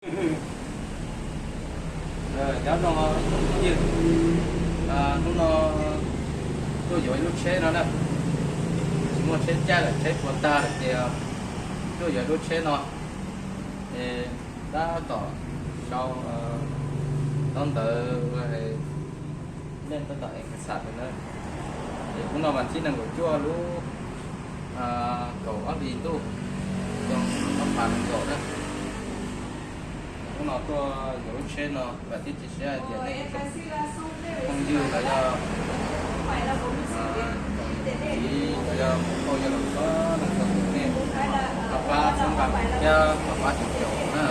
Nyob zoo ib tsoom phooj ywg, hnub no tuaj yuav ib lub tsheb no na, tsis muaj tsheb caij lawm, tsheb puas tag lawm ces tuaj yuav ib lub tsheb no. Es tab tom sau ntawv ua nej tab tom ev kas xam na. Es hnub no vas thib nees nkaum cuaj lub kaum ob hlis ntuj, xyoo ob phav nees nkaum na. Hnub no tuaj yuav lub tsheb no vam thiab cia siab hais tias nej ib tsoom phooj ywg los yog txiv los yog muam phauj yawg laus txhua leej txhua tus nej pab pab txhawb nqa thiab pab pab caum caum na.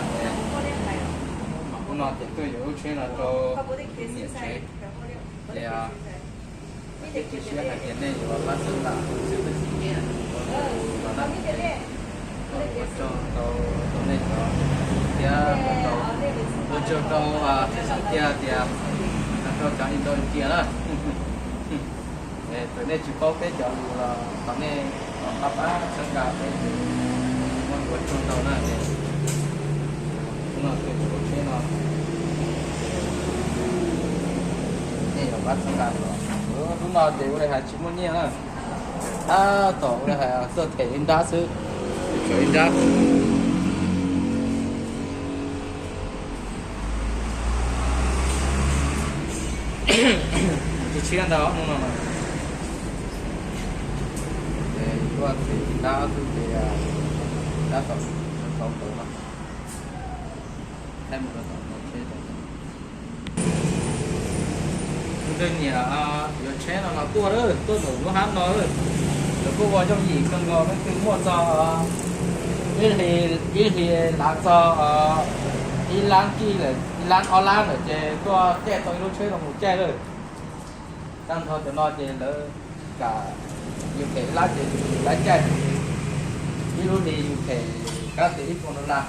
Mas hnub no ces tuaj yuav lub tsheb no rau tus niam tsev ces cia siab hais tias nej yuav pab txhawb nqa xwb ua tus los na. Ua tsaug rau nej cov thiab ua tsaug rau tshwj xeeb kiag tias rau cov Indonesia na. Txawm nej tsis paub peb cov lus los thov nej pab pab txhawb nqa peb, ua tsaug ntau na. Hnub no tuaj yuav lub tsheb no, nej yuav pab txhawb nqa los. Hnub no ces ua li hais tsis muaj nyiaj na, tab tom ua li hais tuaj them ib nrab xwb, tshuav ib nrab. Tus tshiab ntag hnub no, tuaj them ib nrab xwb ces tab tom sau ntawv no. Tus niam yuav tsheb no los tuaj lawm, tuaj ntawm lub hab no lawm. Lawv kuj ua yooj yim kawg nkaus, leej twg muaj txog ib hlis, ib hlis lav txog ib lab kij lawm, ib lab ob lab lawm ces tuaj caij tau ib lub tsheb no mus caij lawm. Tag nrho cov no ces lawv kam yus them ib lab ces yus lab caij, ib lub hlis yus them kab tias ib puas dollar.